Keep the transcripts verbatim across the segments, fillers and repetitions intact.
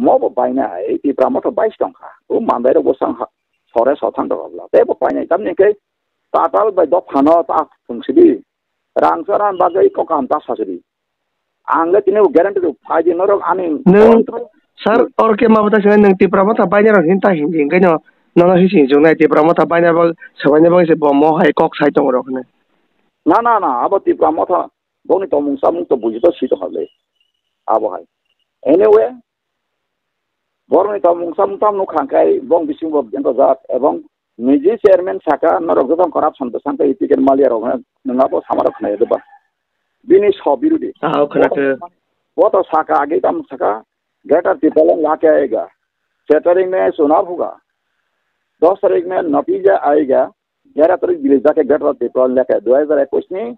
Mo bo bainai, Tipra Motha bai se tongkha. O mandai rok bo sang ha, sore so thang rok bla. Tei bo painai, tamni khe tatal bai dophano ta thung sidi. Rang chana bagwi kok kaham ta sa sidi. Ang le tini bo guarantee rok phai di norok ani Nung, control. Sir, or ke ma bata sinai nung Tipra Motha bainai rok hinta hindi hinkai no. Nono hisi hinjung nai Tipra Motha bainai rok sabainai bagwi se bo mo hai kok sai tong rok hinai. Na, na, na, abo Tipra Motha bongni tongmung samung to buji to si tong le. Abo hai. Anyway, borokni tongmung samung tamo nukha hwnkhe bong bisingo bengkojak ebong niji chairman saka norok joto corruption bwsang tei ticket malia rok nwng abo sama rok khnai doba bini so birodi. Ah, o khwna khe. Bo to saka age tamo saka Greater Tipraland lake aiga. Sat tarik me chunav hoga. Dos tarik me natija aiga. Greater Tipraland lake dua hajar ekus ni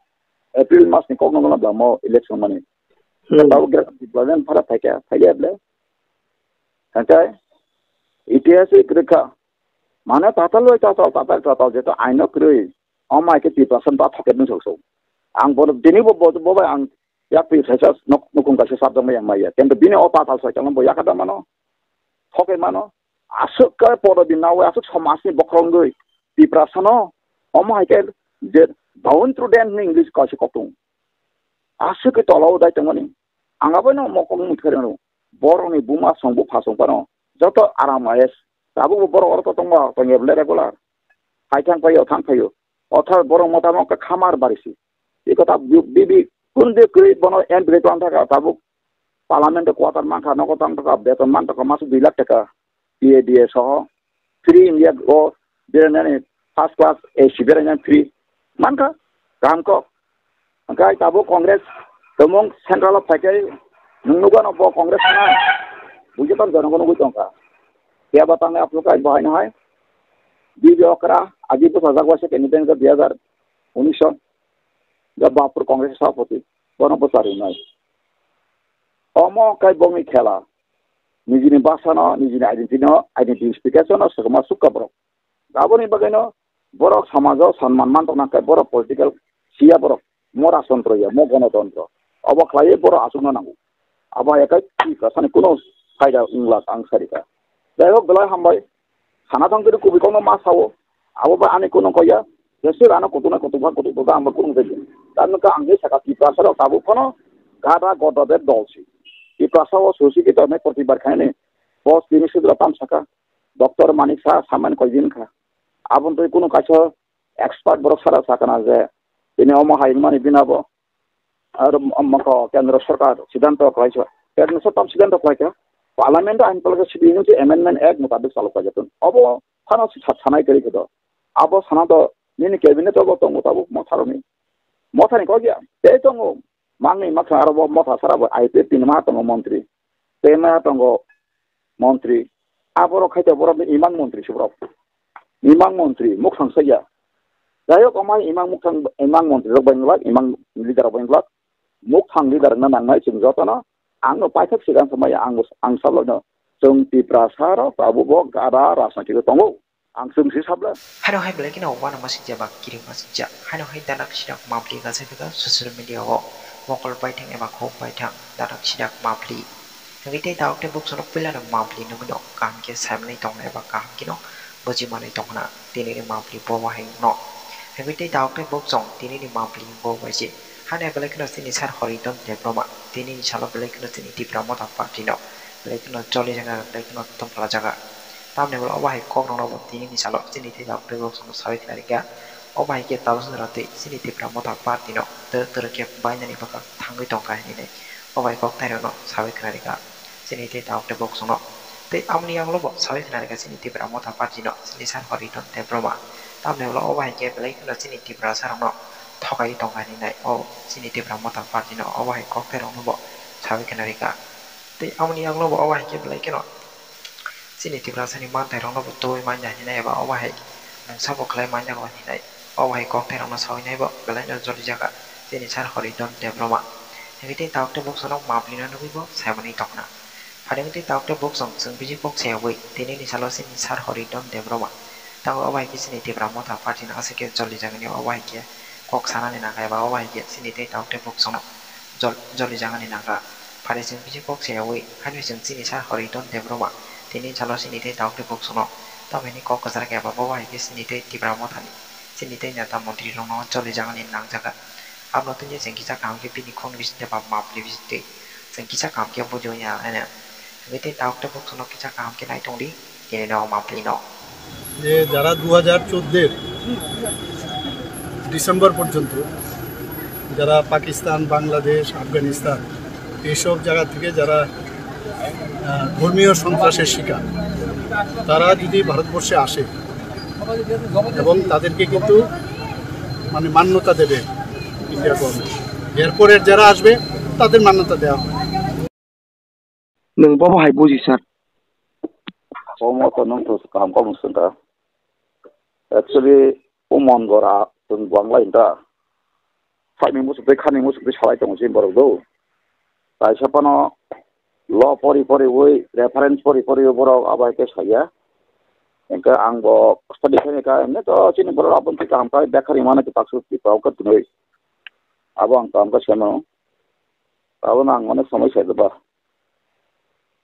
April mas ni kok nokno bamo election mani. Hmm. Tabo Greater Tipraland phara phaikha, phaikha ble. Hingke itihas kwrwkha. Mane tatal bai tatal, tatal tatal jeto aino kwrwi. Omo hai khe Tiprasa ba thoket nung sok sok. Ang bono tini bo, bo, bo bai ang yak pi saisa nok nukung kaisa sabjak mai yang maya. Kento bini o tatal sai tongma bo yakada mano. Thoket mano. Aswk khe podo di nawi aswk somajni bokhorongwi Tiprasano omo hai khe je downtrodden hwnwi English kaisa koktong. Aswk khe tola o dai tongmani. Ang abono mokol mutharino. Borokni buma song bupha song phano joto aram ayes. Tabukbo borok oro to tongma tongya bwle regular. Hai thang phaio, thang phaio. Otha borok motamo khe khamar barisi. Iko ta bi-, bibi kunde kri bono M P tong thaka tabuk. Parliament o quarter mankha, nogo tong thaka, beton man thaka, masu dui lakh taka, P A D A soho, free India o beranani first class A C beranani free mankha, kaham kok. Hingke tabuk Congress tomung central o phaikai, nung nugano bo Congress na, bujo tam jonogo nugui tongkha. Phiya ba tangnai aphuru kai bahai no hai, B B Okra, agi bwsajak waisa keni bengkha dui hajar unis o, da Bapur Congress sapoti, bono bwsarwi nai. Omo kai bongni khela. Nijini bhasha no, nijini identity no, identification no swkma sukha borok. Aboni bagwi no borok samajo sanman man tongna khe borok political siya borok mo rajtontro ya, mo gonotontro. Obo khlaiwi borok achukna nango. Abo hai khe Tiprasani kuno phaida wng lak ang sari kha. Jai hok belai hambai. Sana thang kiri kubui kokno ma sao. Abo bai ani kuno kaya. Jeswk ano kutuknai kutukma kutuk kutuk ang bo kurung tei. Tamni khe ang je saka Tiprasa rok tabuk phano gada goda de dol si. Tiprasa o susi ki tornai protibad khainani. Boss tini sudra tam saka. Doctor Manik Saha samani koi din kha. Aboni twi kuno kaisa expert borok sara sakana je tini omo hai wngmani bini abo. Aro moko kendro sorkar siddhanto khlai kha. Kendro sorkar siddhanto khlai kha. Parliament o ain palka sidi hinwi amendment act mutabik chalo khlai jatun. Obo phano sa-, sanai kwrwi khe do. Abo sana do nini cabinet o bo tongo tabuk motharoni. Mothani kok ya. Tei tongo. Mangni makha aro bo motha sara bo I P F ni ma tongo montri. Tei ma tongo montri. Aborok khai to borok ni imang montri se borok. Imang montri, mukhang saya. Jai hok, omo hai imang mukhang, imang montri rok bai glak, imang leader rok bai glak. Mukhang leader wngna nangnai chwng jotono. Ang no paithak sigang samaya ang, ang sablono. Chwng Tiprasa rok tabuk bo gada rajnaitik o tongo. Ang chwng si sabla. Haino hai belai kheno uanama singcha ba kiringma singcha. Haino hai danak sidak mapli gasai bwkha social media o mokol baithang eba khuk baithang danak sidak mapli. Hingke tei tabuk tei buksuno puilano mapli nugwino kaham khe saimanwi tongna eba kaham kheno bujimanwi tongna tinini mapli bo wahai no. Hingke tei tabuk tei buksong tinini mapli bo waise. Haino belai kheno chini sir Horiton Debbarma tinini salo belai kheno chini Tipra Motha Party no belai kheno choli jaga belai kheno tongpla jaga. Tamni ulo obo hai kok rokno bo tinini salo chini tei tabuk tei buksuno sawi khna rikha. Obo hai khe tabuk chwng rw twi chini Tipra Motha Party no twrwk twrwk khe bainani bwkha thangwi tongkha hinwi obo hai kok tai rokno sawi khna rikha chini tei tabuk tei buksuno. Tei aboni yagulo bo sawi khna rikha chini Tipra Motha Party no chini sir Horiton Debbarma. Tamni ulo obo hai khe belai kheno chini Tiprasa rokno thokai tongkha hinwi o chini Tipra Motha Party no obo hai kok tai rokno bo sawi khna rikha. Tei aboni yagulo bo obo hai khe belai kheno chini Tiprasani manthai rokno bo tubui manya hinwi eba obo hai mungsa bo khlai manya hinwi obo hai kok tai rokno sawi nai bo belai no joli jaga chini sir Horiton Debbarma. Hingke tei tabuk tei buksuno mapli no nugwi bo saimanwi tongna. Phaidi tei tabuk tei buksong chwng bisi kok sayogwi tinini salo chini sir Horiton Debbarma. Tabuk obo hai khe chini Tipra Motha Party no aswk khe joli jagani obo hai khe kok sanani nangkha eba obo hai khe chini tei tabuk tei buksongno jol-, joli jagani nangkha. Ari chwng bisi kok sayawi, haino chwng chini sir Horiton Debbarma, tini salo chini tei Tauk tei Buksuno, tamoni kok kwchar khe abo bo hai khe chini tei Tipra Mothani, chini tei neta montri rokno choli jagani nangjaga. Abono tini chwng kisa kaham khe bini khung bising tei bap mapli bising twi chwng kisa kaham khe bujo ya hwnwi tei Tauk tei Buksuno kisa kaham khe nai tongdi, tini no mapli no. যে যারা দু হাজার চোদ্দের ডিসেম্বর পর্যন্ত যারা পাকিস্তান, বাংলাদেশ, আফগানিস্তান এইসব জায়গা থেকে যারা, আহ, ধর্মীয় সন্ত্রাসের শিকার, তারা যদি ভারতবর্ষে আসে এবং তাদেরকে কিন্তু মানে মান্যতা দেবে ইন্ডিয়া গভর্নমেন্ট, এরপরের যারা আসবে তাদের মান্যতা দেওয়া হবে। Nwng bobo hai buji sir. Omo to nwng to kaham kok nwng swngkha. Actually, o mon gora chwng bangla hinta. Sakni muchuk tei khani muchuk tei salai tongo chini borok do. Kaisa phano law pori pori ui, reference pori pori ui borok abo hai khe saya. Hingkhe ang bo study khaini kha, hingkhe to chini borok aboni thik kaham khai, bekhari mano kipak suk kipak khe twnwi. Abo ang kaham khe seno. Abono ang onek somoi sai ba.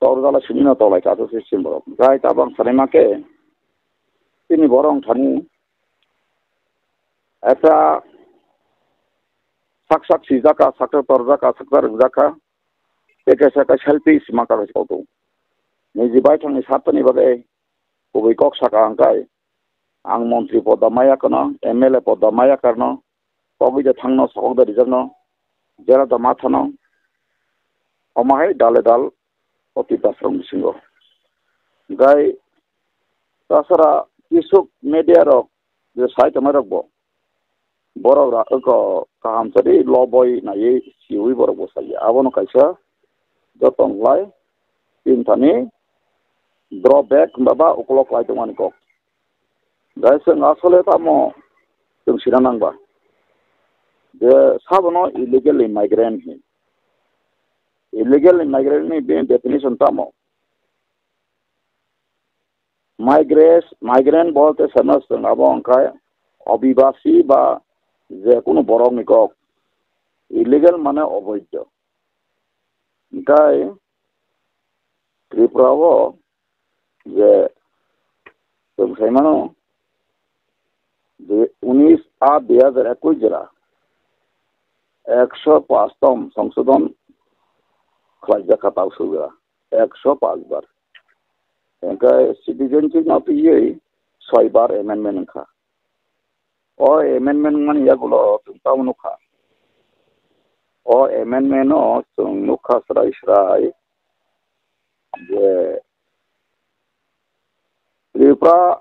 Tor jala simi no tolai ka to se sim borok. Gai ta bang sanai ma khe. Tini borok thani. Eta sak sak sijaka, sak sak torjaka, sak sak rwjakha. Tei kaisa kaisa selfish ma kaisa koto. Niji baithangni satani bagwi kubui kok saka ang kai. Ang montri poda maya kano, M L A poda maya karno, kogwi da thangno, sokok da rijakno, jera da ma thano, omo hai dale dal oti basrong bisingo. Gai tasara kisuk media rok je sai tongmai rok bo, borok ra oko kaham sadi loboi naiwi siwi borok bo saya. Abono kaisa jotong lai tin thani drawback ba, ba ukolok lai tongmani kok. Gai chwng asole tamo chwng sina nangba. Je sabono illegal immigrant hin. Illegal immigrant ni definition tamo? Migrant, migrant bolte seno chwng abo wngkha obibasi ba je kunu borokni kok. Illegal mane oboidho. Hingkai Tripura o je chwng sai mano je unis a dui hajar ekwis jora ekso paanch tom songsodon khlaijak kha tau sujak ekso paanch bar. Hingkai citizenship no twiwi soi bar amendment wngkha. O amendment wngmani yagulo chwng tamo nukha. O amendment o chwng nukha srai srai je Tripura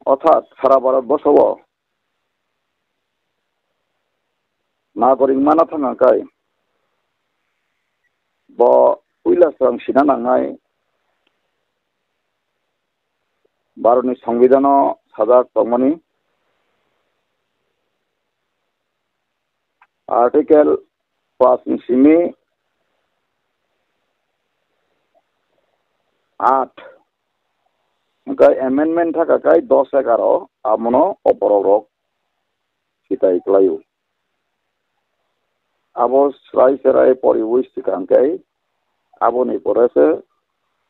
orthat sara Bharat borsho o nagorik mana thang kai bo puila swrang sina nangnai Bharatni Songbidan o sajak tongmani Article paanch ni simi aat hingkai amendment thaka kai dos egaro abono o borok rok sitai kwlaio. Abo srai chwrai poriwi swkang khe aboni pore se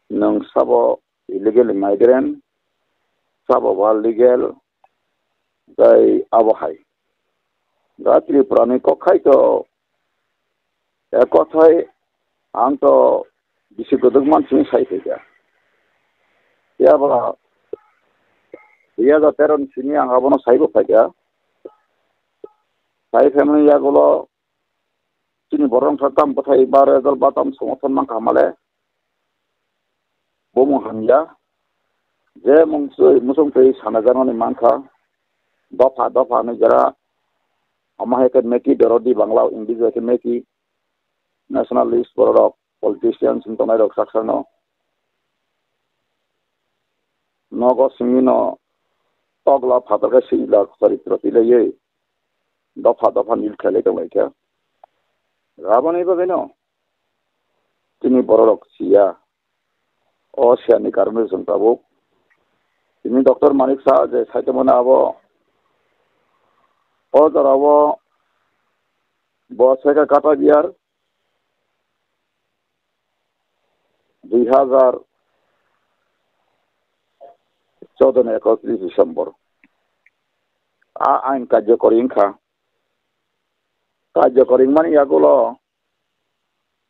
nwng sabo illegal migrant, sabo ba legal, tei abo hai. Da Tripura ni kok khai to, e kothai ang to bisi kwdwk mansini sai phaikha. Phiya ba dui hajar tero ni simi ang abono saibo phaikha. Sai phaimani yagulo chini borok wngkha tam bwthai ba result ba tam somothan mankha hamale. Bumung hamya. Je mung twi, muchung twi sana janani mankha. Dopha, dopha hinwi jera. Omo hai khe meki dorodi Bangla, English bai khe meki. Nationalist bororok, politicians wng tongnai rok sak sakno. Nogo simi no tokla phatar khe sijla charitro twi laiwi. Dopha dopha nil khlai tong lai kha. Aboni bagwi no chini bororok siya. O siyani karon chwng tabuk. Chini doctor Manik Saha je saitongmani abo o jorao bo saikha kata biyar. dui hazar choudo ni ekotris December. A ain karjokori wngkha. Karjokori wngmani yagulo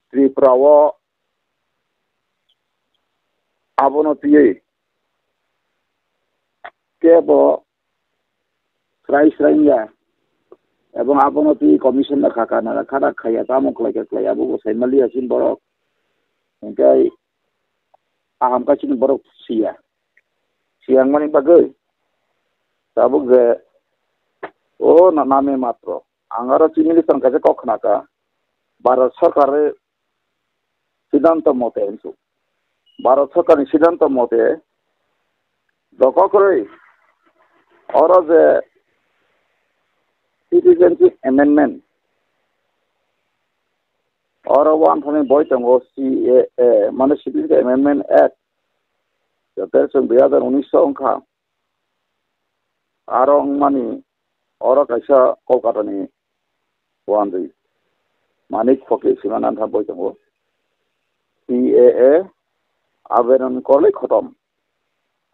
Tripura o abono twiwi kebo srai srai wngya. Ebong abono twi commission no kha kana kha khaya tamo khlai kha khlai abo bo sai maliya sin borok. Hingke aham kaichini borok siya. Siya wngmani bagwi tabuk je o na name matro. Ang aro chini lisang kaisa kok khna ka. Bharat sarkar siddhanto mote hinsu. Bharat sarkarni siddhanto mote dokokrwi oro je Citizenship Amendment, oro one thani boi tongo C A A, mane Citizenship Amendment Act, joto chwng dui hazar unis wngkha. Aro wngmani oro kaisa Kolkata ni wandwi Manik Phokri sima nantha boi tongo. C A A aberon korlai khotom.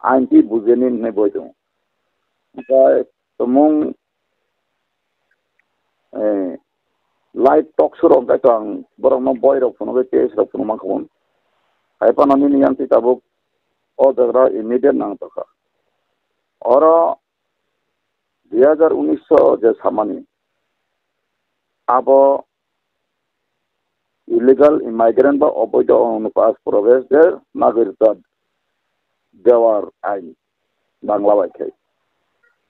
Ain ti bujeni hinwi boi tongo. Omohai tumung, eh, live talk show rok hwnkhe to ang borokno boi rok phunugwi, text rok phunuk mankha. Hai phano nini yang ti tabuk o jaga immediate nang tongkha. Oro dui hazar unis o je samani, abo illegal immigrant ba oboido onupas probesh je nagorikta dewar ain Bangla bai khai.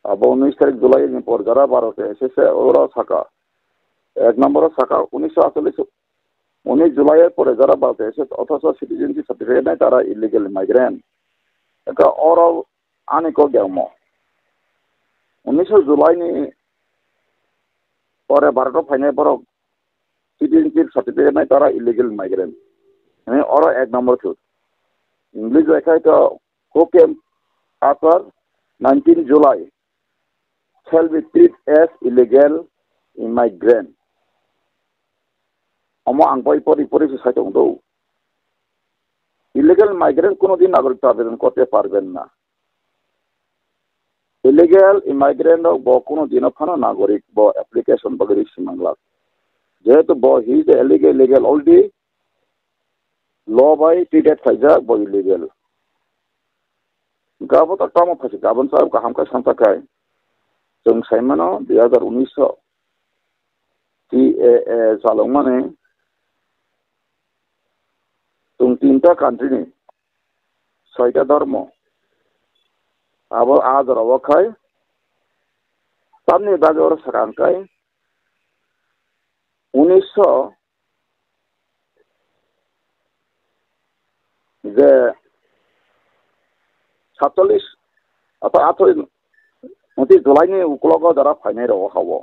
Abo unis tarik July ni por jara Bharat S S oro saka, ek number o saka unis so atchollis, unis July er pore jara Bharat S S othocho citizenship certificate nai tara illegal immigrant. Eka oro ani kok yangmo. Unis so July ni pore Bharat o phainai borok citizenship certificate nai tara illegal migrant. Hini oro ek number thut. English bai khai to who came after nineteen July shall be treated as illegal immigrant. Omo ang bai pori pori se sai tong do. Illegal migrant কোনো দিন নাগরিকত্ব আবেদন করতে পারবেন না। Illegal immigrant rok bo kuno dino phano nagorik bo application bagwi risi manglak. Jehetu bo he is a illegal, illegal already law bai treated khaijak, bo illegal. Gabo to tamo phasi gabon sa kaham khe samsa khai. Chwng sai mano dui hazar unis o T A A chalokmani chwng tinta country ni soita dhormo. Abo a jora o khai tamni bagwi oro swkang khai unis so je satchollis ata athoi untis July ni uklogo jora phainai rok o ha o.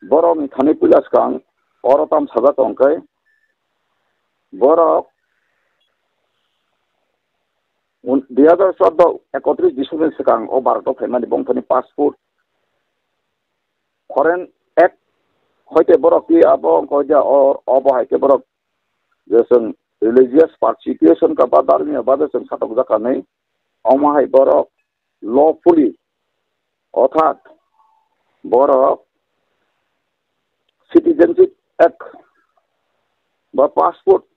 Borokni thani puila swkang oro tam sajak tong khe borok un-, dui hazar chordo ekotris December swkang o Bharat o phaimani bongthani passport foreign act hoite borok ki abo wngkha hoite o, obo hai khe borok je chwng religious persecution ka ba dharmiya bade chwng satok jakha hinwi omo hai borok lawfully, orthat borok Citizenship Act ba Passport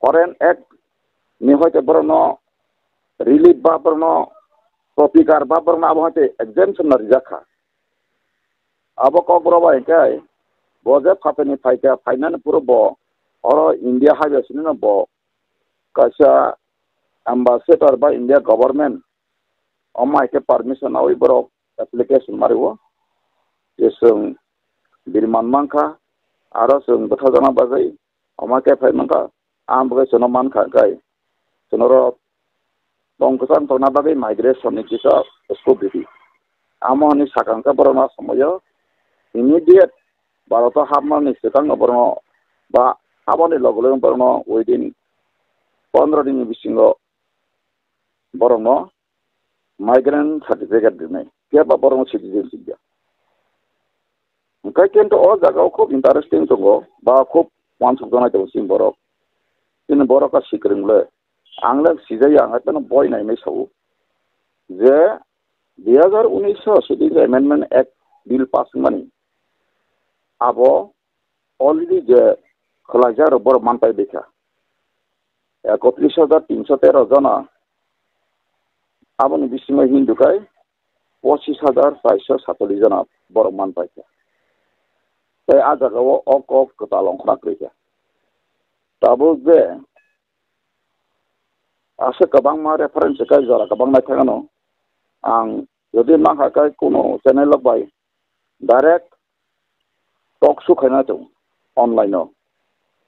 Foreign Act ni hoite borokno relief ba borokno protikar ba borokno abo hoite exemption no rijak kha. Abo kokborok bai hwnkhe bo je phatarni phaikha, phainani phuru bo oro India haiba simi no bo kaisa ambassador ba India government omo hai khe permission nawi borok application mario je chwng biri man mankha, aro chwng bwthajakna bagwi omo khe phai mankha, ang bagwi chwngno mankha hwnkhe chwngno tong kwchang tongna bagwi migration ni kisa scope ridi. Amo hwnwi sakha hwnkhe borokno aswk wngwi immediate Bharat o hapmani swkangno borokno ba habani loge loge borokno within pondro din ni bisingo borokno migrant certificate rinai, phiya ba borokno citizenship ya. Hwnkhe kintu o jaga o khub interesting tongo, ba khub uansuk jaknai tongo chini borok. Chini borok ka sikrwng le. Ang le sijaya, ang haikhe no boi nainai sao. Je dui hazar unis o Citizen Amendment Act bill pass wngmani, abo already je khwlaijak rok borok manpai baikha. Ekotris hajar tinso tero jona, aboni bisingo Hindu kai pochis hajar chaiso satolish jona borok manpaikha. Tei a jagao o kok kwtal ongkhorna kwrwikha. Tabuk je aswk kwbangma reference kai jora kwbang naithangano. Ang jodi mankha kai kuno channel rok bai direct talk show khaina tongo online o.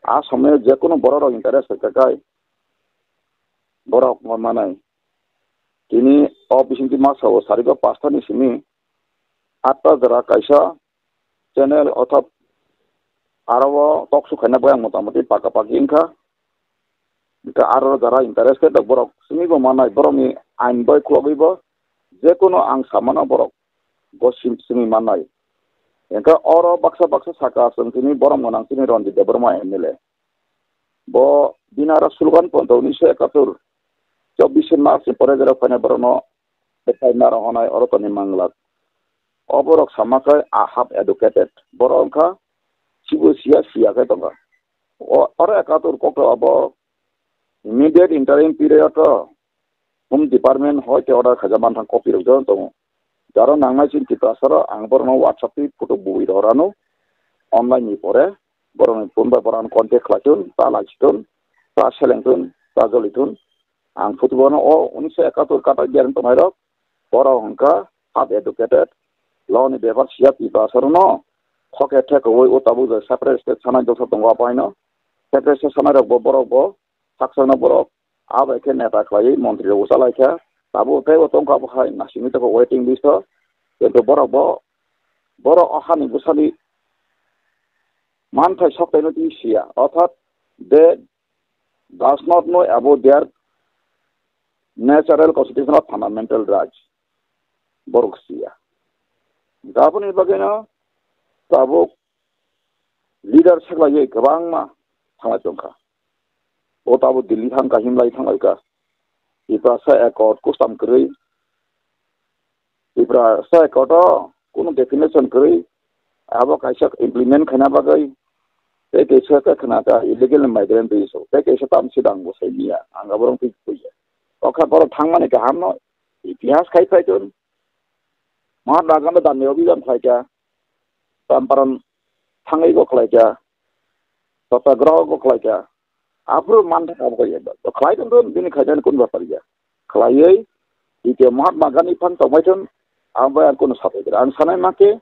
A somoyo je kuno borok rok interest kha kai borok manai. Tini o bisingtwi masa o sarigo paanch ta ni simi aat ta jora kaisa channel othop aro o talk show khaina bagwi ang motamoti paka paki wngkha. Hwnkhe aro jara interested rok borok simi bo manai, borokni ain bai khulogwi bo je kono ang samano borok bo sim-, simi manai. Hwnkhe oro baksa baksa saka chwng tini borom gwnang chini Ranjit Debbarma M L A. Bo bini aro slogan ponto unisho ekatur, chobbish March ni pore jora phainai borokno bwthai naro hwnai oro toni manglak. O borok sama khe I have educated. Borok wngkha sibo siya, siya khe tongkha. O, oro ekatur kokto abo immediate interim period o Home Department hoi khe order khaijak manthang copy rok joto tongo. Jaro nangnai chini Tiprasa rok ang borokno WhatsApp twi photo bui rw rano online ni pore borokni phone bai borokno contact khlai thun, ta lai si thun, ta seleng thun, ta joli thun. Ang photo bono o unisho ekatur kata gereng tongnai rok borok hwnkha half educated, law ni bepar siya Tiprasa rokno khoke thekwi o tabuk je separate state sanai dosa tongo apaino separate state sanai rok bo borok bo saksa no borok. Abo khe neta khlaiwi montri rok ucha lai kha. Tabuk teibo tongkha bo hai nasingwi tongkha waiting list o. Kintu borok bo, borok o hani bwsani manthai soktaino twi siya. Orthat they does not know about their natural constitutional fundamental rights. Borok siya. Aboni bagwino tabuk leader saklaiwi kwbangma thanglai tongkha. O tabuk Delhi thangkha, himlai thanglaikha. Tiprasa accord kustam kwrwi. Tiprasa accord o kunu definition kwrwi. Abo kaisa implement khaina bagwi tei kaisa khe khna ta illegal migrant twi so. Tei kaisa tam sidang bo sai miya. Ang abo rong twi kuya. O kha borok thangmani kaham no itihas khai phai tun. Mahatma Gandhi dandi obhijan khlaikha, Champaran thangwi bo khlaikha, Satyagraha bo khlaikha. Aphuru mantha kabo khlaikha. To khlai tong tong bini khaijani kun bapar ya. Khlaiwi itya Mahatma Gandhi phang tongbai thun, ang bai ang kunu sapai kira. Ang sanai ma khe,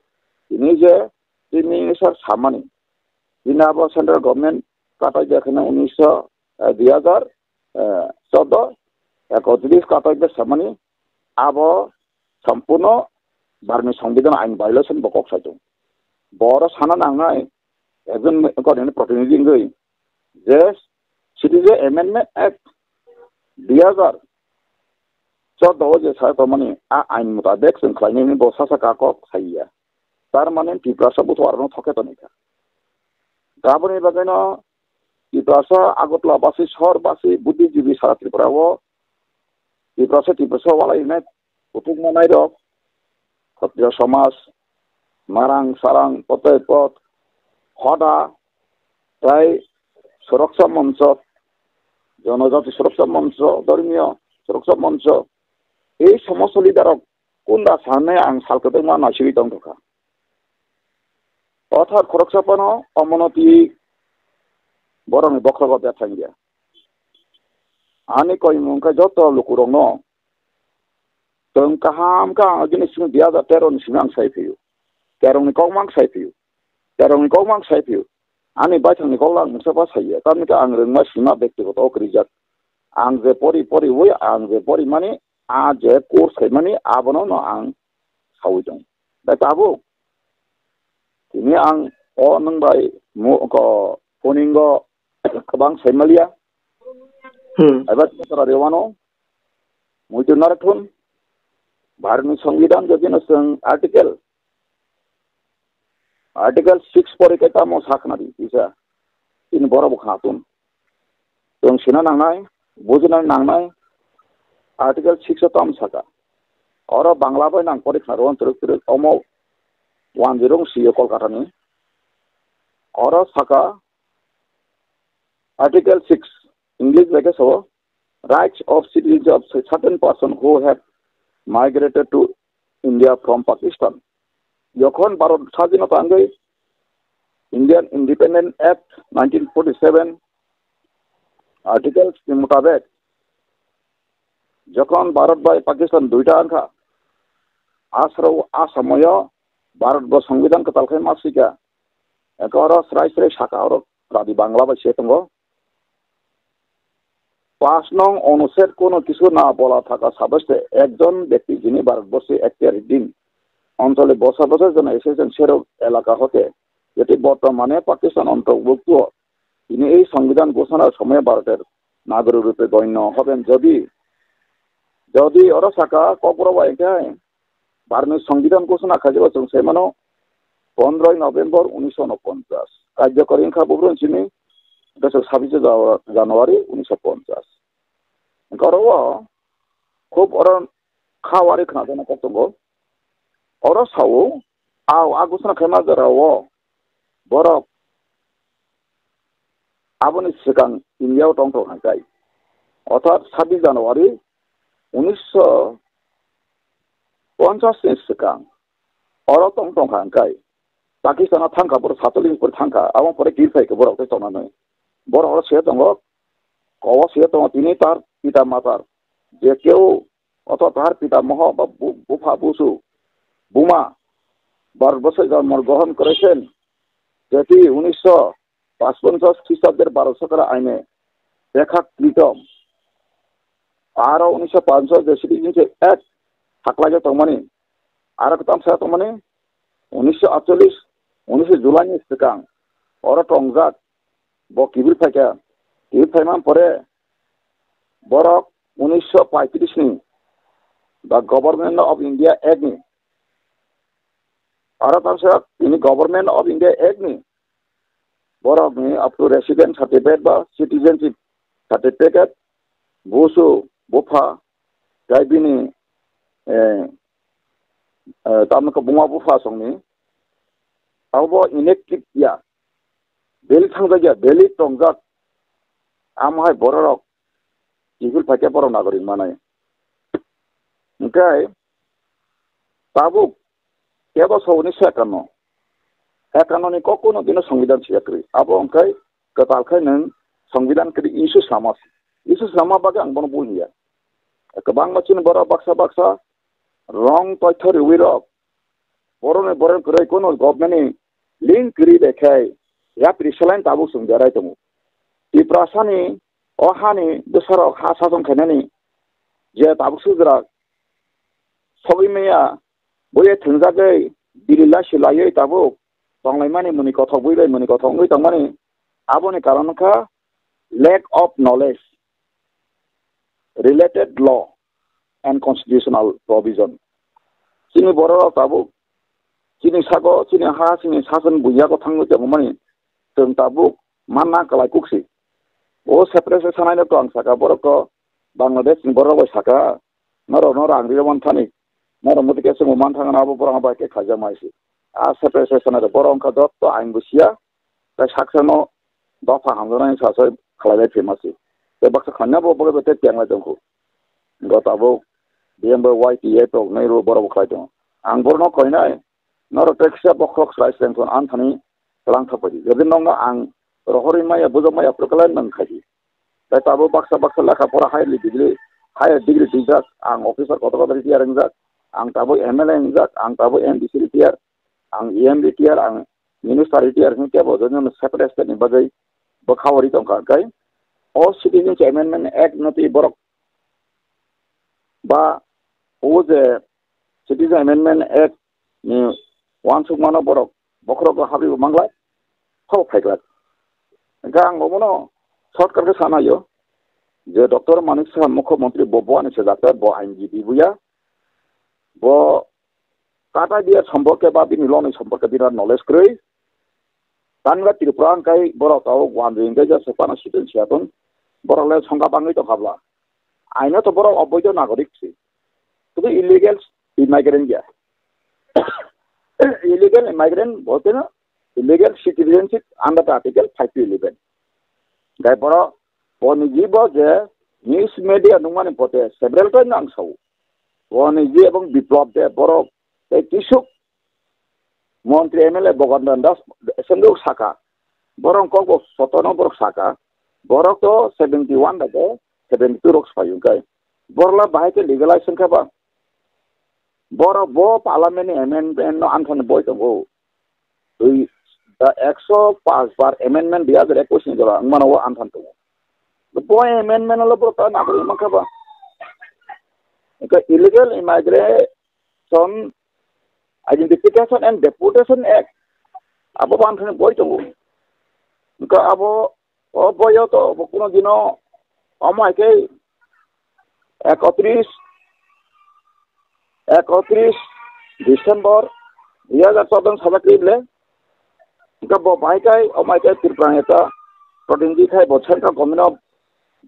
tini je Chief Minister samani, bini abo central government katai jakha na unisho, eh, dui hazar, eh, chordo, ekotris katai bwsamani, abo sampuno Bharni Songbidan ain violation bo kok saitung. Boro sana nangnai, ekjon kornini protinidhi wngwi, je Citizen Amendment Act dui hazar chordo o je sa tongmani, a ain mutabek chwng khlainani bo sasa ka kok saiya. Tar mane Tiprasa buthor arno thoke tongwi kha. Aboni bagwino Tiprasa Agartala basi, Sor basi, buddhijibi sara Tripura o Tiprasa, Tiprasa walai hwnwi kutung manai rok, Khatriya Samaj, Marang, Sarang, Potai Pot, Hoda, tei Suraksa Moncho, Jonojati Suraksa Moncho, Dhormiyo Suraksa Moncho, ei somosto leader rok kunda sanai ang sal kwbangma naisingwi tongthokha. Othar khoroksa phano omono twi borokni bokhrogo betha wngya. Ani koimung khe joto lukurokno chwng kaham khe ang bini simi dui hazar tero ni simi ang sai phio. Terong ni kokma ang sai phio. Terong ni kokma ang sai phio. Ani baithang ni kokla ang mungsa pha saiya. Tamni khe ang rwngma sima bektigoto o kwrwijak. Ang je pori poriwi ang je pori mani a je course khaimani abono no ang saui tong. Bai tabuk tini ang o nwng bai mu-, ko phoningo kwbang saimaliya. Hmm. Eba tara rewano muitu narathun Bharatni Songbidan jodino chwng article, article six pori khe tamo sakhnadi kisa. Tini borok bo khatun. Chwng sina nangnai, bujina nangnai, Article six o tamo saka. Oro Bangla bai nang pori khna rw twrwk twrwk omo one zero wng sio Kolkata ni. Oro saka Article six, English bai khe sao, rights of citizenship of certain person who have migrated to India from Pakistan. Jokhon Bharat sajino tangwi Indian Independent Act nineteen forty-seven, Article ni mutabek, jokhon Bharat bai Pakistan duita wngkha, asro asamoyo Bharat bo Songbidan kwtal khai ma swika. Eko oro srai srai saka oro radi Bangla bai se tongo. পাঁচ নং অনুচ্ছেদ কোনো কিছু না বলা থাকা সাব্যস্তে একজন ব্যক্তি যিনি ভারতবর্ষে এখতিয়ারহীন অঞ্চলে বসবাসের জন্য এসেছেন সেরূপ এলাকা হতে, যেটি বর্তমানে পাকিস্তান অন্তর্ভুক্ত, তিনি এই সংবিধান ঘোষণার সময় ভারতের নাগরিক রূপে গণ্য হবেন যদি, যদি oro saka kokborok bai khe Bharatni Songbidan ghosona khaijak o chwng sai mano pondroi November unisho unoponchas. Karjokori wngkha bubrun simi bwswk sabbish January unisho ponchas. Hwnkhe oro o khub oro khawari khwnajaknai kok tongo. Oro sao, a, a ghosona khaima jorao borok aboni swkang India o tong tong hwnkhe, orthat sabbish January unisho ponchas ni swkang oro tong tong kha hwnkhe, Pakistan o thang kha, borok satalin pore thang kha, abo pore kir phai khe borok tei tongnani. Borok oro se tongo, kobo se tongo, tini tar pita matar, je keu Oto tahar pitamoho ba bu-, bupha busu, buma, Bharatborsho jonmo grohon korechen, jeti unisho pachponchas Khristabder Bharat Sorkar aine bekha kritom. Aro unisho panchas je Citizenship Act haklaijak tongmani, aro kwtam sa tongmani, unisho atchollis, unisho July ni swkang, oro tongjak, bo kibil phaikha, kibil phaimani pore, borok unisho paitris ni ba Government of India Act ni, aro tamsa tini Government of India Act ni borok ni up to resident certificate ba citizenship certificate, busu, bupha, tei bini, eh, eh, tamni khe buma bupha songni, abo inactive ya, beli thangjak ya, beli tongjak, amo hai borok rok civil phaikhe borok nagorik manai. Hwnkhe tabuk kebo sogoni se ekano, ekano ni kok kuno dino songbidan siya kwrwi. Abo hwnkhe kwtal khe nwng songbidan kwrwi issue sama se. Issue sama bagwi ang bono buhiya. Kwbangma chini borok baksa baksa wrong toitho riwi rok borokni borok kwrwi kuno government ni link kwrwi bai khe yapri salai tabuk chwng berai tongo. Tiprasani o hani bwsarok ha sason khainani je tabuk sujrak sogwi maya, buye thwngjagwi bili laisi laiwi tabuk tonglaimani muni kothok, bui bai muni kothok wngwi tongmani, aboni karon wngkha lack of knowledge related law and constitutional provision. Chini borok rok tabuk chini sago, chini ha, chini sason buiyago thangwi tongmani, chwng tabuk manna kwlai kuksi. O separate sanai no ang saka, borok ko Bangladesh ni borok bai saka, norok no rang rio man thani, norok mudi khe chwng man thangna abo borok bai khe khaijak mai si. A separate sanai borok wngkha dotto ain busia, tei saksa no dopha hamjaknai sa soi khlai lai phima si. Tei baksa khanya bo bo tei teng lai tongkhu. Go tabuk B M B Y T A tok nai ro borok bo khlai tongo. Ang borok no koinai, norok tei kisa bokhok slai sleng thon an thani tlang thok bai di. Jodi nokno ang rohorwi maya, bujak maya, prokalan nang khai di. Tei tabuk baksa baksa lekha pora higher degree, higher degree twijak, ang officer kotor kotor retire wngjak, ang tabuk M L A wngjak, ang tabuk M D C retire, ang E M retire, ang minister retire hwn kebo jodi no separate state ni bagwi bwkha ori tongkha, hwnkhe o Citizens Amendment Act no twi borok ba o je Citizen Amendment Act ni uansukmano borok bokhorok habibo manglai, habo phaiglak. Hwnkhe ang omono shortcut khe sana yo je Doctor Manik Saha Mukhyamantri bo, bo ani se doctor, bo ain jiti buya, bo kata biya somporke ba bini loni somporke bini knowledge kwrwi. Tangra Tripura hwnkhe borok tabuk wanjwi hwnkhe jasa phano student siya tong. Borok le songkha bangwi tongkha bla. Aino to borok oboido nagorik si. Tei illegal immigrant ya. Illegal immigrant bote no illegal citizenship under the article five eleven. Gai borok boni jibo je news media nungmani bote several time ang sao. Boni ji ebong Biplop de borok tei kisuk montri M L A Bogandhan Das Assembly rok saka. Borok kok bo sotono borok saka. Borok to seventy one da de seventy two rok sai wngkai. Borok la bahai ke legalize wngkha ba. Borok bo parliament ni amendment no anthani boi tongo. Tei da ekso paanch bar amendment dui hajar ekwis ni jora wngmano o anthan tongo. Bo amendment lo borok ta nagori mankha ba. Eka illegal immigration Identification and Deportation Act abo bo anthani boi tongo. Eka abo o boyo to bo kuno dino omo hai khe ekotris, ekotris December dui hajar choudo sajak khe ble. Hingke bo bai kai, o mai kai Tripura ni ta protinidhi khai bo central government o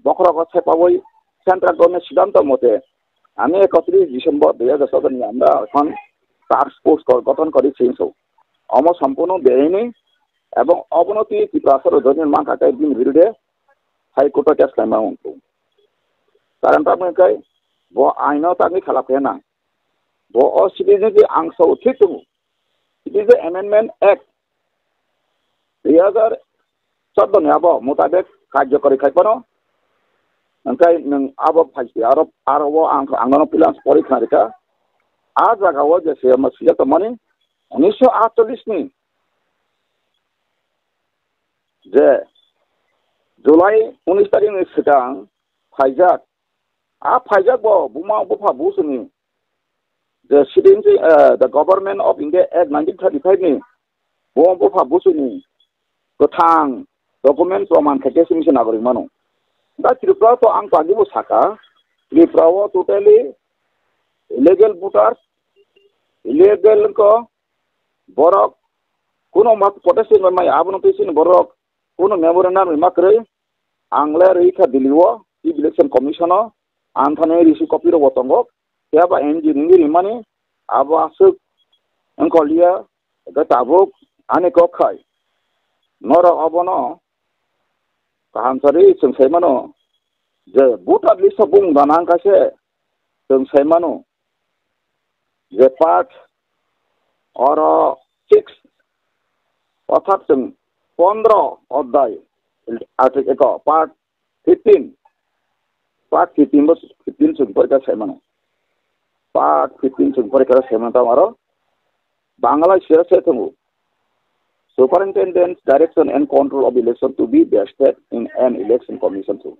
bokhorok o sepawi central government siddhanto mote ani ekotris December dui hajar choudo ni amra ekhon task force ko gothon kori singso. Omo sompurno beaini ebong obono twi Tripura soro dhormir mankha kai bini birude High Court o case khlaima wngkhu. Karon tamni kai bo aino tangwi khalap khe nang. Bo o citizenship ang sao thik tongo. Citizen Amendment Act dui hajar choudo ni abo mutabek karjokori khai phano, hingkai nwng abo phaisi aro, aro o ang, ang nono pilans pori khna rikha. A jaga o je se ma sijak tongmani unisho atchollish ni je July unis tarik ni swkang phaijak. A phaijak bo buma bupha busuni je citizenship, eh, the Government of India Act nineteen thirty-five ni bo bupha busuni kwthang document proman khaikhe simi se nagorik mano. Da Tripura to ang pagi bo saka, Tripura o totally illegal voters, illegal ko borok kuno mat protest mai abono twi sini borok kuno memorandum rima kwrwi ang le rwi kha Delhi o Chief Election Commission o, ang thani risi copy rok bo tongo. Phiya ba N G O ni rimani abo aswk wngkha liya, hwnkhe tabuk ani kok khai norok obono kaham sari chwng sai mano je voter list o bung gana wngkha se chwng sai mano je part oro six orthat chwng pondro odhyay, article eko part fifteen, part fifteen bo fifteen chwng porikha sai mano. Part fifteen chwng porikha sai mano tamo aro Bangla sira se tongo. Superintendent direction and control of election to be vested in an election commission to.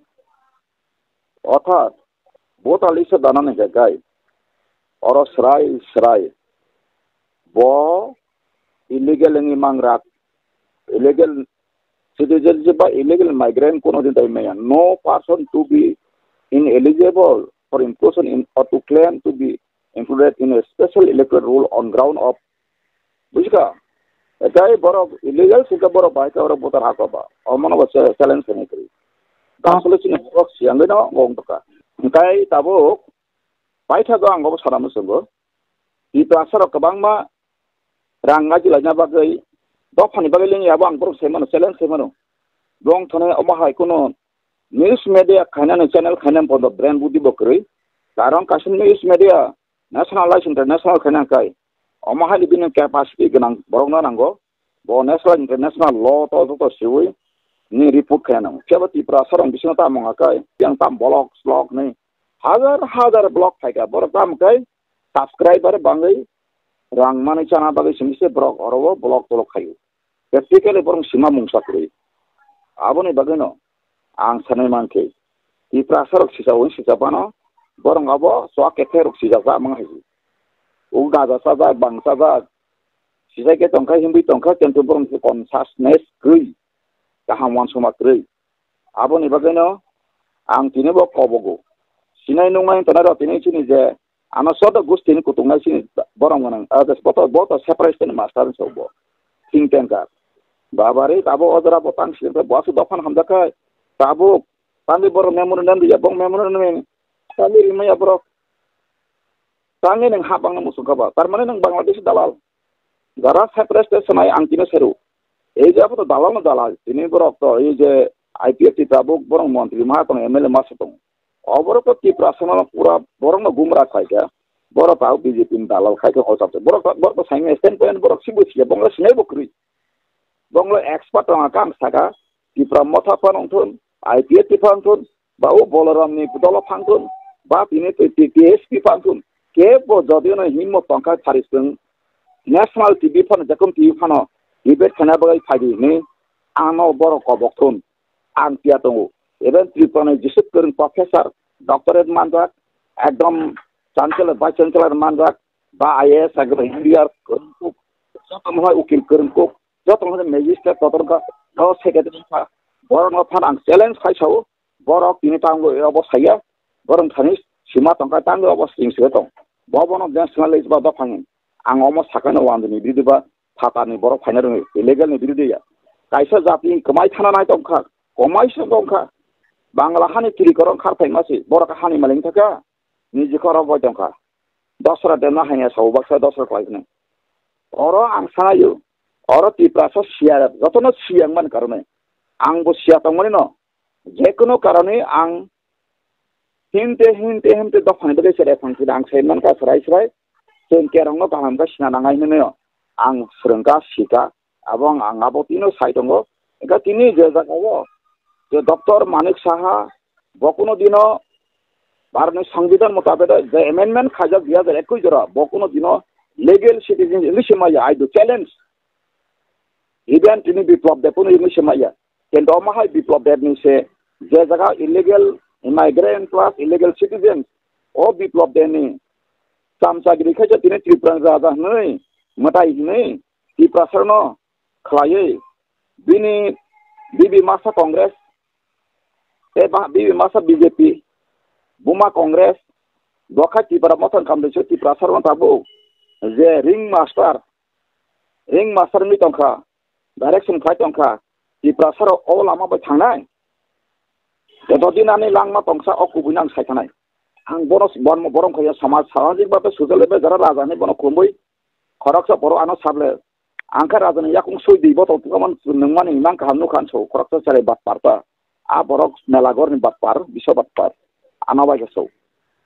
Orthat voter list o danani hwnkhe gai oro srai srai bo illegal wngwi mangrak, illegal citizenship ba illegal migrant kuno din tai maya. No person to be ineligible for inclusion in or to claim to be included in a special electoral roll on ground of, bujikha? Etai borok illegal singkha borok bai khe borok voter hako ba. Omono bo challenge khainai kwrwi. Asole chini borok siyangwi no wng tongkha. Hingkai tabuk paithago ang obo sana muchungo. Tiprasa rok kwbangma rang ngaji laina bagwi dophani bagwi lengya abo ang borok sai mano, challenge sai mano. Bong thani omo hai kuno news media khainani channel khainani podo brain budi bo kwrwi. Karon kaisa news media national license international khaina kai. Omo hai bini capacity gwnang borok no nango. Bo national international law to joto siwi ni report khaina nango. Phiya bo Tripura sorong bisingo tamo hwnka kai yang tam block slok ni hajar hajar block phaika borok tamo kai subscriber bangwi rang manwi chana bagwi simi se borok oro o block tolok khaio. Practically borok sima mungsa kwrwi. Aboni bagwino ang sanai mankhe, Tiprasa rok sisa wng sisa phano borok abo chwak kethai rok sijak jak mang hai. O gaja chajak, bang chajak, sisai khe tongkha, himwi tongkha, kintu borok consciousness kwrwi, kaham uansukma kwrwi. Aboni bagwino ang tini bo kobogo. Sinai nuknai tongnai rok tini chini je ano sodo gustini kutungnai chini borok gwnang. Ah, boto, boto separation master ni sok bo. Think tanker. Babari tabo o jora bo tang sini bo aswk dophano hamjak khai. Tabuk Tangwi borok memorandum rijak, bong memorandum tangwi rimaya borok. Tangwi nwng ha bangno muchung kha ba. Tar mane nwng Bangladesh dalal. Jara Cyprus state sanai ang tino seru. Ei je apo to dalal no dalal. Tini borok to ei je I P F T tabuk borok montri ma tong M L A ma sa tong. Oborok to Tiprasa no pura borok no gumra khai kha. Borok tao B J P ni dalal khai kha o chapte. Borok to, borok to saimya stand point borok sibo siya bongla sinai bo kwrwi. Bongla expert tong kha ang saka. Tipra motha phan ongthun, I P F T phan ongthun, ba o Bolaram ni dolo phan ongthun, ba tini T T S P phan ongthun. Kebo jodi no himmo tongkha phariswng National T V phano, Jakum T V phano debate khaina bagwi phaidi hinwi ano borok kobok thun ang tiya tongo. Even Tripura ni jesuk kwrwng professor, doctorate manjak, ekdom chancellor, vice chancellor manjak, ba I A S ekdom engineer kwrwng kuk, joto mohai ukil kwrwng kuk, joto mohai magistrate kotor ka, do secretary kha, borok no phan ang challenge khai sao, borok tini tango obo saya, borok thani sima tongkha tango obo sing se tong. Bo bono dance na le ba dophang. Ang omo sakano wandini bidi ba phatarni borok phaina rwngo, illegal ni bidi ya. Kaisa jati kwmai thana nai tongkha, kwmai se tongkha. Bangla hani kiri korong khar phaima se, borok hani maling thaka, niji korok goi tongkha. Dosra dena hanya sao baksa dosra khlai hwnwi. Oro ang sanayo, oro Tiprasa siya, jotono siya wngmani karone. Ang bo siya tongmani no, je kono karone ang himte, himte, himte dophani bagwi chwrai phang sida ang sai mankha chwrai chwrai. Chwng kerongno kaham khe sina nangnai hwnwi no ang swrwngkha, sikha. Abo ang, ang abo tino sai tongo. Engkha tini je jagao je Doctor Manik Saha, bo kuno dino Bharatni Songbidan motabek je amendment khaijak dui hajar ekush jora, bo kuno dino legal citizen wngwi se maya, I do challenge. Even tini Biplab Deb no wngwi se maya. Kintu omo hai Biplab Deb ni se je jaga illegal immigrant plus illegal citizen, o Biplab Deb ni chamchagiri khaijak tini Tripura ni raja hwnwi, mwtai hwnwi, Tiprasa no khlaiwi bini bibi masa Congress tei ba-, bibi masa B J P, buma Congress, bo khai Tipra Motha ni kamtwi se Tiprasa rok tabuk je ring master, ring master wngwi tongkha, direction khlai tongkha, Tiprasa rok o lama bai thangnai. Joto din ani langma tongsa o kubui nang sai thanai. Ang bono, bono, borom khaiya samaj, samajik babe sujale be jara raja ni bono khumui khoroksa borok ano sable. Ang khe raja ni yakung sui di botol tukaman nungmani imang kaham nukha so khoroksa chale batpar ta. A borok melagor ni batpar, biso batpar. Ano bai khe so.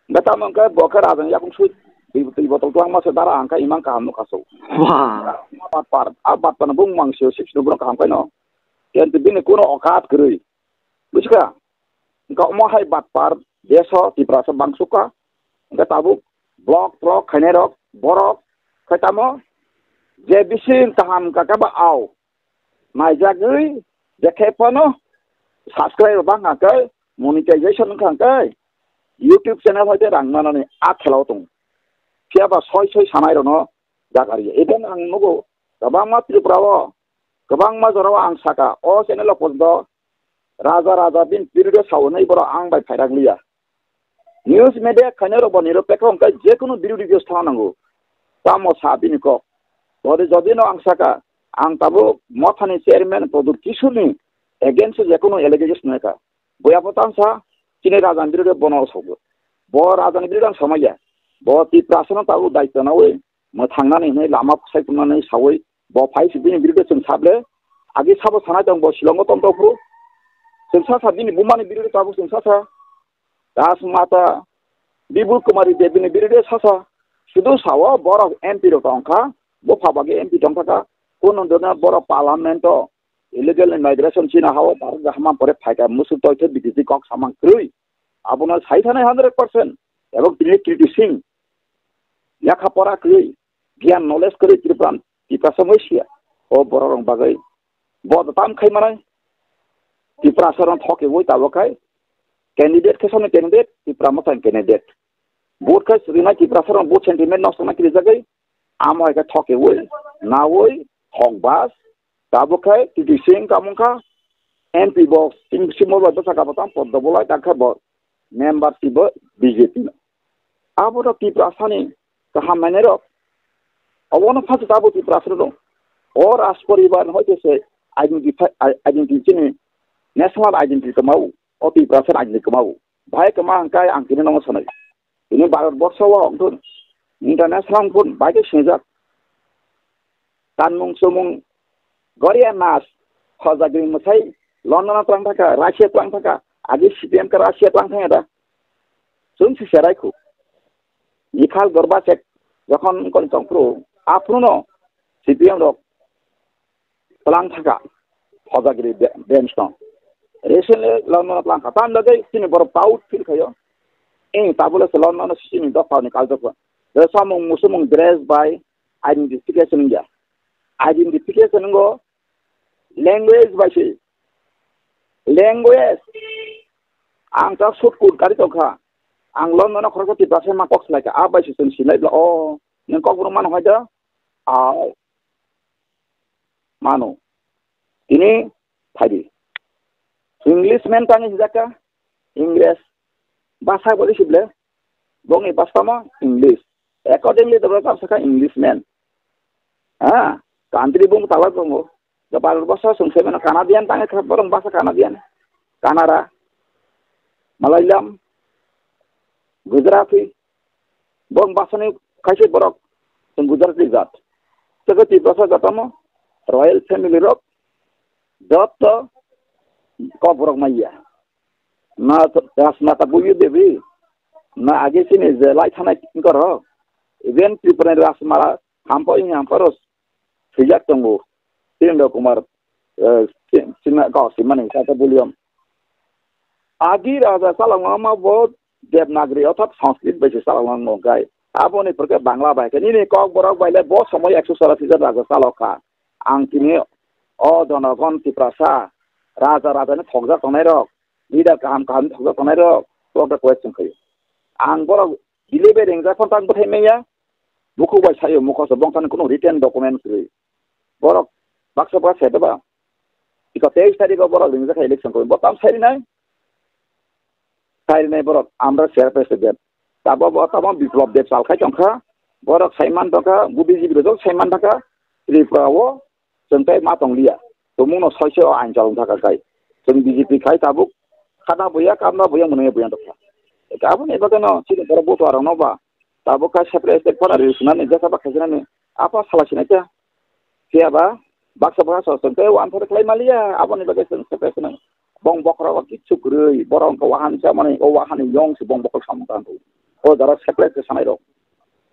Beta mangke bo khe raja ni yakung sui di, di botol tuang ma se dara ang khe imang kaham nukha so. Wah. Batpar, a batpar bung mang sio sik sino borok kaham kaino. Ken tu bini kuno okat kwrwi. Bujiska? Hingke omo hai batpar deso Tiprasa bangsukha. Hingke tabuk blog, blog khainai rok, borok khai tamo je bising kaham kaka ba au. Naijagwi je khe phano subscribe bang hangke monetization wngkha hangke YouTube channel hoite rang manani a khela o tongo. Phiya ba soi soi sanai rokno jagari. Even ang nugo kwbangma Tripura o, kwbangma jora o ang saka, o channel o porjonto raja raja bini birude sao hwnwi borok ang bai phairak liya. News media khainai rok bo niropekho hwnkhe jekunu birude views thangna nango. Tamo sa bini kok. Bode jodi no ang saka, ang tabuk mothani chairman Pradyot Kishore ni against o jekunu allegations nai kha. Boya pho tang sa, chini raja ni birude bono sogo. Bo raja ni birude ang samaya. Bo Tiprasa no tabuk daityo nawi mwthangnani hwnwi lama sai tongmani sawi bo phai si bini birude chwng sable agi sabo sanai tong bo Shillong o tong tong phuru chwng sa sa bini bumani birude tabuk chwng sa sa Das Mata Bibul Kumari Devi ni birude sa sa sudu sao borok M P rok tong kha bo pha bagi M P tong kha kono dona borok parliament o illegal immigration china hao Bharat gahama pore phaika musu toithe B J P kok samang krwi abono sai thanai hundred percent ebong tini Kriti Singh yakha pora kwrwi, giyan knowledge kwrwi Tripura, Tiprasa wngwi siya. O borok rok bagwi bo da tam khai manai. Tiprasa rok thoke woi tabok khai candidate khe sono candidate, Tipra Motha ni candidate. Vote khai srinai Tiprasa rok vote sentiment nosto na kiri jagwi. Amo hai khe thoke woi, na woi, thok bas, tabok khai T T C wng kamung kha, M P bo sing simo bai bwsa kabo tang poddo bolai tak khe bo member si bo B J P. Abo no Tiprasani kaham manai rok. Obono phasu tabuk Tiprasa rok. O Raj Poribar hoite se identify, identity chini national identity tongmao. o Tiprasa rajni kwmao. Bahai kwma hwnkhe ang tini nono sanai. Tini Bharat borsho o wngthun, international wngthun, bahai khe sinijak. Kanmung chumung, Goria nas, hojagri mwsai, London o twlang thaka, Russia twlang thaka, agi C P M khe Russia twlang thangya da. Chwng si serai khu. Mikhail Gorbachev jokhon kon tongphuru, aphuru no C P M rok twlang thaka, hojagri be-, bench no. Recently London o twlang kha. Tam lagwi chini borok proud feel khayo. Eh, tabule se London o chini dopha ni culture ko. Je samung musumung dress bai identification wngya. Identification ngo language bai se. Language. Ang ta short cut kari tongkha. Ang London o khoroksa Tiprasa ma kok salaikha. A bai se chwng sinai bla. O, nang kok brum mano hai da? A, mano. Tini phaidi. Englishman tangwi sijak kha. English. Basa boli sible. Bongni basa tamo English. Accordingly, the brother sakha Englishman. Ha? Country bung tala tongo. The Bharat borsho sung se mano Canadian tangwi kha borok basa Canadian. Kannada. Malayalam. Gujarati. Bong basani kaisa borok chwng Gujarati jat. Tei Tiprasa jatamo royal family rok joto kok borok maya. Na Rajmata Buyu Devi, na age sini je lai thanai koro, even Tripura Rajmala hampo ini hampo ros. Swijak tongo. Sirendra Kumar, eh, si-, sima, kok simani, kata William. Agi raja chalangma bo Devanagari orthat Sanskrit bai se chalangma ongkai. Aboni pore khe Bangla bai khe. Nini kok borok bai le bo somoi ekso chorasi jon raja chalok kha. Ang tini o Jonogon Tiprasa, raja rajani thokjak tongnai rok, leader kaham kaham thokjak tongnai rok, bo khe question khayo. Ang borok Bile bai ringjak phano tak bwthai manya. Bukhuk bai sayo mukhoso bongthani kuno written document kwrwi. Borok baksa baksa sai ba. Iko teis tarikh o borok ringjak kha election kwrwi. Bo tam sai rinai. Sai rinai borok amra chair president. Tabo bo tamo Biplop Deb sal khai tongkha. Borok sai man tongkha. Buddhijibi rok sai man tongkha. Tripura o Chwng tei ma tong liya. Tumung no soi se o ain chalong thaka kai. Chwng B J P khai tabuk khana buya, kamna buya, mwnwi buya tokha. Eka aboni bagwi no chini borok butua rok no ba tabuk khai separate state phana ril sunani jesa ba khai sunani apa sala sinai kya. Phiya ba baksa baksa so chwng tei one four khlai maliya aboni bagwi chwng separate sunani. Bong bokhorok kichu kwrwi borok wngkha wahan chamani o wahan yong se bong bokhorok samung tango. O jara separate se sanai rok.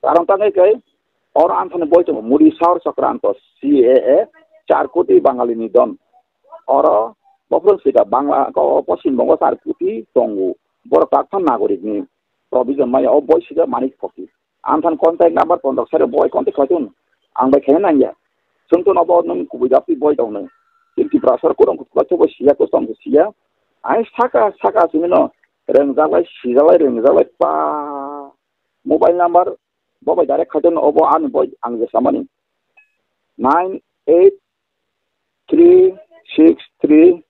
Karon tangwi khe oro ang thani boi tongo Modi Saur Chakranto C A A char koti Bangali ni don. Oro bophron sika Bangla ko Poschim Bongo char koti tongo. Borok tak phan nagorik ni provision maya o boi sika Manik Phokir. Ang thani contact number pondok sare boi contact khlai tong. Ang bai khaina nangya. Chwng to nobo nwng kubui japri boi tong nai. Chwng Tiprasa rok kurang kuchuk khlai tong siya ko tong siya. Ai saka saka simi no rengjaklai sijaklai rengjaklai pa. Mobile number bo bai direct khaitong obo ani boi ang je samani nine eight three six three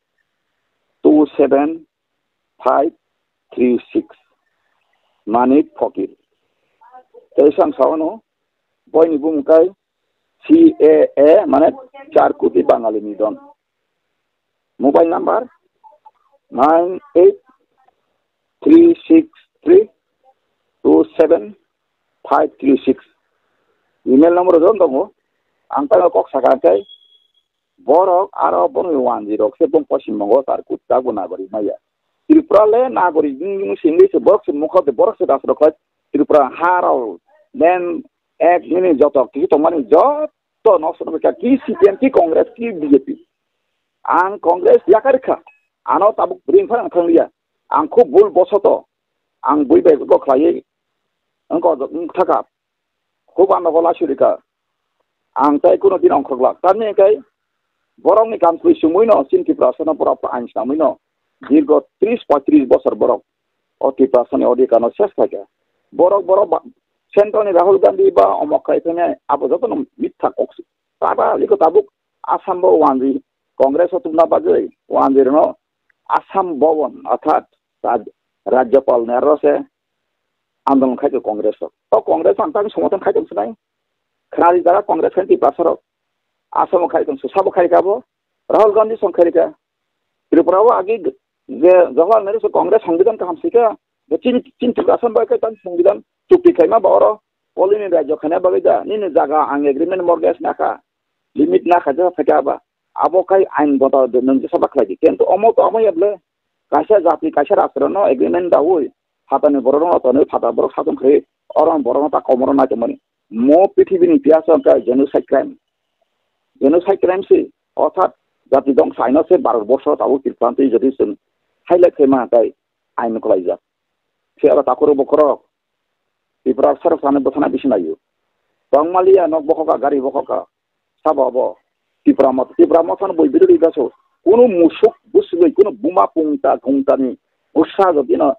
two seven five three six. Manik Phokir. Tei sang saono boini bumung kai C A A mane char koti Bangali ni don. Mobile number nine eight three six three two seven five three six. Email number jon tongo. Ang tang kok saka kai borok aro bono wanji rok se bong Poschim Bongo tar kut ta guna bari maya. Tripura le nagori singli se borok se mukha de borok se das rok Tripura haro len ek mini joto ki tongmani joto no sono ka ki C P M ki Congress ki B J P. Ang Congress yakar kha. Ano tabuk ring phang thang liya. Ang khub bul bosoto. Ang bui bai go khlai. Ang ko thaka. Khub ano go la surika. Ang tai kuno din ongkhok lak. Tamni kai borok ni kam kui sumui no sin ki prasana pura pa ang samui no. Dirgo tris paitris bosor borok. O Tiprasani odhikar no ses khaikha. Borok, borok ba, Central ni Rahul Gandhi ba omok khai phene abo joto no mitha kok si. Taba liko tabuk Assam bo wanji Congress o tubna bagwi wanji rwno Assam Bhavan orthat Raj-, Rajyapal ni aro se andolon khaikha Congress o. O Congress ang tang somothon khai tong sinai. Khnari jaga Congress khai Tiprasa rok. Assam o khai tong sabo khai kha bo. Rahul Gandhi song khai kha. Tripura o agi Je Jawaharlal Nehru se Congress songbidan kaham sika, je chini, chini Tripura Assam bai khe tang songbidan chukti khaima ba oro, polini rajyo khaina bagwi da, nini jaga ang agreement mortgage nakha, limit nakha je phaikha ba, abo khai ain gota de nung jesa bakhlai di. Kintu omo to amo yable, kaisa jati, kaisa rastro no agreement dawi, phatani borok no tonwi phata borok satung khe, oro borok no ta komoro nai tongmani. Mo pithibini itihas o khe genocide crime. Genocide crime si, orthat jati dong saino se Bharat borsho tabuk Tripura twi jodi chwng highlight khaima tai ain kwlaijak. Phiya ba takhurok bokhorok Tripura sarok sani bwthana bisi naio. Tongmaliya nok bokhoka, gari bokhoka, sabo abo Tripura motha, Tripura motha no boi bidiri gaso. Kunu musuk bwswlwi, kunu buma pungta kungtani bwsa jodi no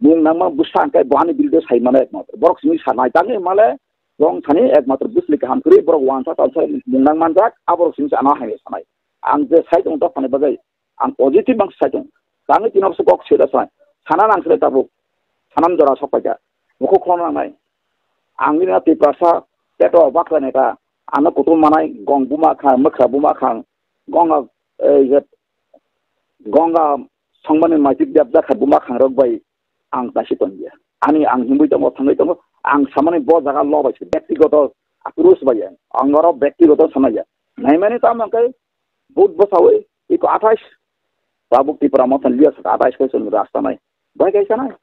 mung nangma bwsa hwnkhe bo ani birude sai mano ekmatro. Borok simi sanai tangwi male, bong thani ekmatro bwswlwi kaham kwrwi borok wansa talsa mung nang manjak, aborok simi se ano hai sanai. Ang je sai tongo dophani bagwi, ang positive ang sai tongo. Tangwi tino bwswk kok sida sai. Sana nang sida tabuk. Sanam jora sok paikha. Bukhuk khulokna nangnai. Ang nini Tiprasa peto bakra neta. Ano kutung manai gong buma khang, mwkra buma khang. Gong, eh, je, gong, songmani maitik debda kha buma khang rok bai ang taisi tongya. Ani ang himwi tongo, thangwi tongo. Ang samani bo jaga lo bai se, bektigoto approach bai ang. Ang oro bektigoto sanaya. Naimani tamo khe vote bwsawi iko athais. Tabuk Tipra Motha liya saka athais khe chwng rasta nai. Bai kaisa nai.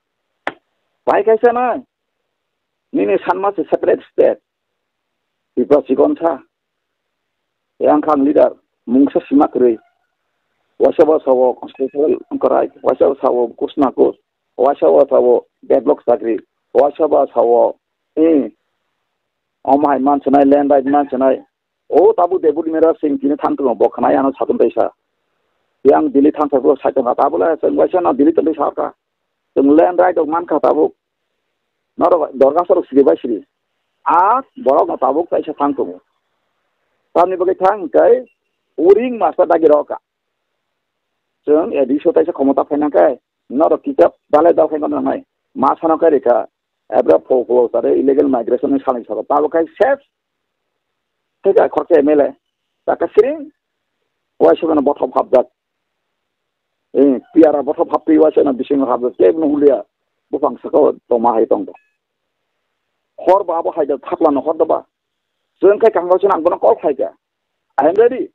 Bai kaisa nai. Nini sanma se separate state. Tipra chikon sa. Yang khang leader mungsa sima kwrwi. Waisa ba sawo constitutional right, waisa ba sawo kusna kus, waisa ba sawo deadlock chakri, waisa ba sawo, eh, omo hai mansinai, land right mansinai. O tabu Debut Mera Singh tini thang tongo, bo khwnai ano satung kaisa. Yang Delhi thang sa, bo sai tongo, tabu le chwng waisa no Delhi tongwi sa kha. Chwng land right rok mankha tabuk. Norok dorga sorok siri bai siri. A borok no tabuk kaisa thang tongo. Tamni bagwi thang hwnkhe uring masa dagi rok kha. Chwng A D C o kaisa khomota phaina khe norok kitab dalai dal khai mano nangnai. Ma sano khe rikha. Ebra pho pho tare illegal migration ni salai sabo. Tabuk khai safe. Thika khoroksa M L A. Taka siring. Waisa no bothop hapjak. Eh, piara bothop haptwi waisa no bisingo hapjak. Kebo no hulia. Buphang saka toma hai tong. Hor ba abo hai da thapla no hor da ba. Chwng khai kangkal chwng ang bono call khai kha. I am ready.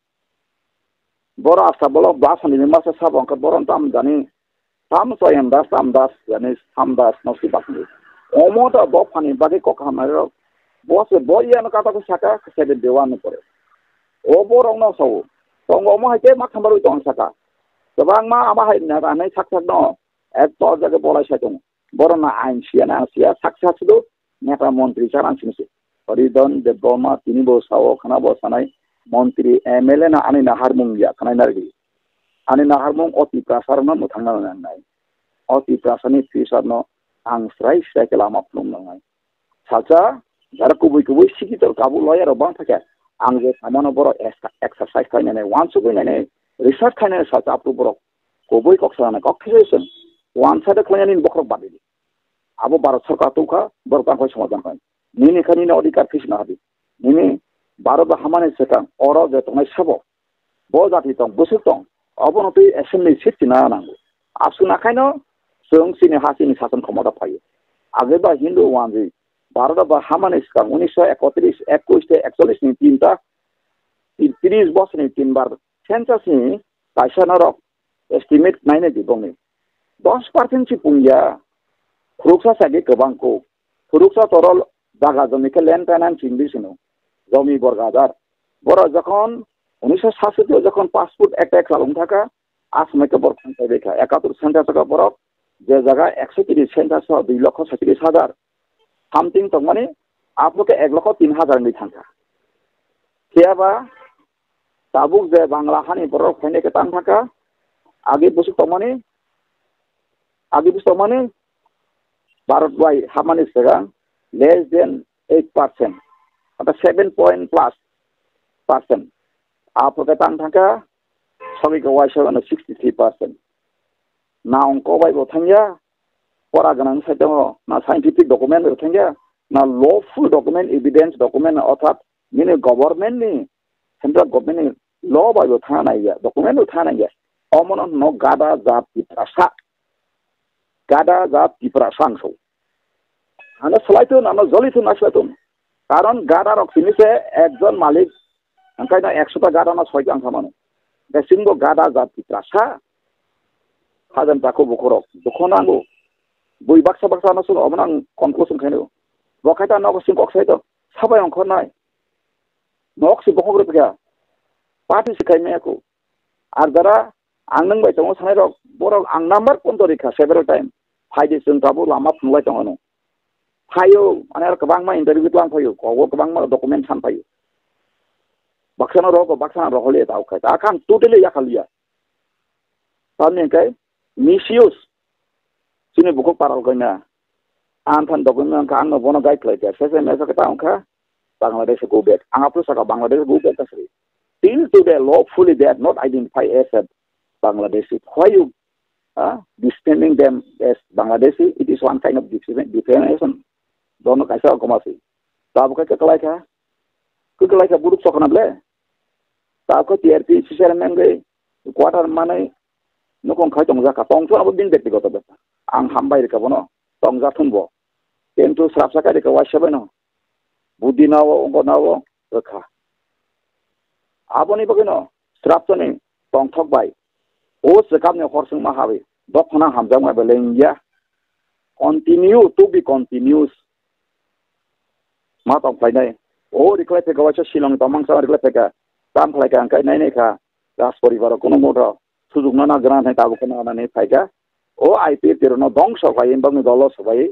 Boro asta bolo blasani ni masa sabo angka boron tam jani. Tam soyan das, tam das, jani tam das no si bakni. Omo da bo phani bagi kok hamnai rok. Bo se bo iya no kata ko saka, sebe dewan no pore. O borok no sawo. Tongo omo hai ke ma khambar wi tong saka. Kwbangma ama hai na, na sak sak no. Ek to jaga bolai sai tongo. Borok no ain siya na siya sak sak sudo. Neta montri chana sini se. Horidon Debbarma tini bo sao khana bo sanai montri M L A na ani na harmung ya khanai nargi. Ani na harmung oti prasar no muthang na nangnai. Oti prasani future no ang srai srai ke lama phulung nangnai. Salsa jara kubui kubui sikitor kabu lawyer rok bang thakya. Ang je samano borok ex-, exercise khainai, wansugwi nai, research khainai salsa apru borok. Kubui kok sana kok khisoi seng. Wansa de khlainani bokhorok badi. Abo Bharat Sarkar tukha, borok tang koi somadan koi. Nini kha nini odhikar khisna hadi. Nini Bharat ba hamani swkang, oro je tongnai sabo. Bo jati tong, bwswk tong. Obono twi assembly seat china nango. Aswk nakhaino chwng chini ha chini sason khomota phaio. Ageba Hindu wanjwi Bharat ba hamani swkang unisho ekotris, ekwis tei ekchollis ni tinta, tris bosor ni tinbar census ni kaisa norok estimate nainai di bongni. Dos percent si pungya. Khuruksa sagi kwbang kuk. Khuruksa torol jaga jomi khe land finance chingdi sino. Jomi borgadar. Borok jokhon unisho sat soti o jokhon passport attack chalung thaka, asmai khe borok thang kha ekatur census ka borok, je jaga ekso tris census o dui lokho saitris hajar. Something tongmani, aphuru khe ek lokho tin hajar wngwi thang kha. Phiya ba, tabuk je Bangla hani borok phainai khe tang thang kha, agi bwswk tongmani, agi bwswk tongmani, Bharat bai hamani swkang less than eight percent, ata seven point plus percent. Aphuru khe tang thang kha, sogwi khe waisa sixty three percent. Na ongko bai bo thangya, pora gwnang sai tongo, na scientific document rok thangya, na lawful document, evidence document, orthat nini government ni, central government ni law bai bo thana naiya, document bo thana naiya. Omono hwno gada jat Tiprasa. Gada jat Tiprasa ang sao. Ano swlai tun, ano joli tun, na swlai tun. Karon gada rok sini se ekjon malik, angkai no ekso ta gada no soi ang samano. Besing bo gada jat Tiprasa. Hajan tako bukurok, dukho nango. Bui baksa baksa no suno, omono ang conclusion khaino. Bo khai ta nogo sing kok sai to. Sabai ongkhor nai. Nok si bokhok rwpikha. Party si khai maya ko. Ar jara ang nwng bai tongo sanai rok, borok ang number phone to rikha several time. Phai di chwng tabuk lama phunglai tongo no. Phaio, ani aro kwbangma interview tlang phaio, kogo kwbangma document san phaio. Baksano rogo, baksano rohole ta ukhai. Ta khan totally yakhalia. Tamni hwnkhe misuse. Chini bukhuk paral koina. Ang than document wngkha, ang no bono guide khlai kha. Sese mesa khe ta wngkha Bangladesh go back. Ang apro saka Bangladesh go back kasri. Till today, lawfully they are not identified as a Bangladeshi. Why you, uh, distinguishing them as Bangladeshi? It is one kind of discrimin-, discrimination. Dono kaisa rok komasi. Tabuk khe kwklai kha. Kwklai kha buruk sokna ble. Tabuk khe T R P C C R M wngwi quarter manwi nukung khai tongjak kha. Tongthun abo bini bektigoto bepar. Ang hambai rwkha bono. Tongjathun bo. Kintu srapsa kari kha waisa bai no. Budi nao, ongo nao, rwkha. Aboni bagwi no srapsani tongthok bai o swkapni hor swngma habi dophano hamjakma belai wngya. Continue to be continuous. Ma tong khlainai. O rikhlai pheka waisa Shillong tongmang sa rikhlai pheka. Tam khlai kha, ang kai nai nai kha. Raj poribar rok kuno motha sujukno na gana thai tabuk kheno nani phaikha. O I P F T rokno dongso khlai, bagni dolo sobai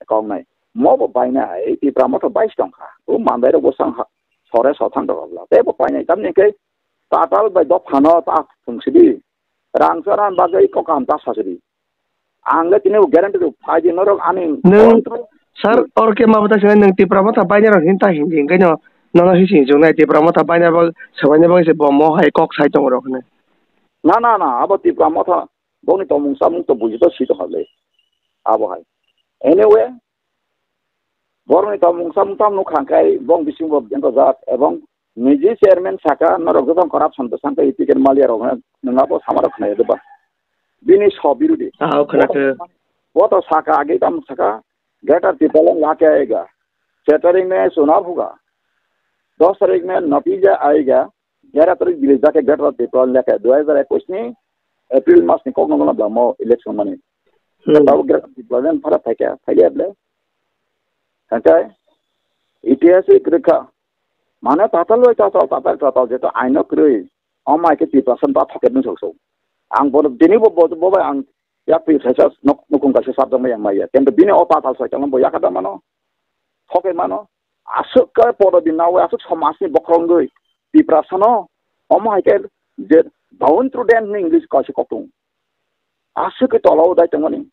kok nai. Mo bo baina hai, Tipra motha bais tongkha. O mandai rok bo sang ha, sore so thang rok bla. Tei bo painai tamni khe tatal bai dophano ta thungsidi. Rang chara bagwi kok kaham ta sasidi. Ang le tini bo guarantee rok phai di norok ani Nung, sir, or ke ma bata sini nung Tipra motha baina rok hinta hindi. Kano nono hisi jung nai Tipra motha baina bag, sabaina bag se bo mo hai kok sai tong rok ne. Na, na, na, abo Tipra motha bokni tongmung samung to buji to si to hale. Abo hai. Anyway, borokni tongmung samung tam nuk khang kai bong bising bo bengko jat ebong niji chairman saka norok jotong corruption to sangka itiken malia rok nung abo sama rok khna ba. Bini so birudi. Ah, khna khe. Bo to saka age tam saka Greater Tipraland lake aiga. Setaring me sunar huga. Dos tarik me natija aiga. Gera tarik bilis jake Greater Tipraland lake dua hajar ekus ni April mas ni kok nongna blamo election mani. Hmm. Tabo Greater Tipraland phara phaikha, phaikha ble. Hangkai itihasik rikha. Mane tatal bai tatal, tatal tatal jeto aino kroi. Omai ke Tiprasan ba thoket nung sok sok. Ang bo dini bo, bo, bo bai ang yakpi saisa nuk-, nukung kaisa sabjak mai yang maya. Kento bini o tatal sai tangma bo yakada mano. Thoke mano. Aswk ka podo di nawe, aswk somajni bokhorok wngwi Tiprasano omo hai khe je down to den hwnwi English kaisa koktung. Aswk khe tola o dai tongmani.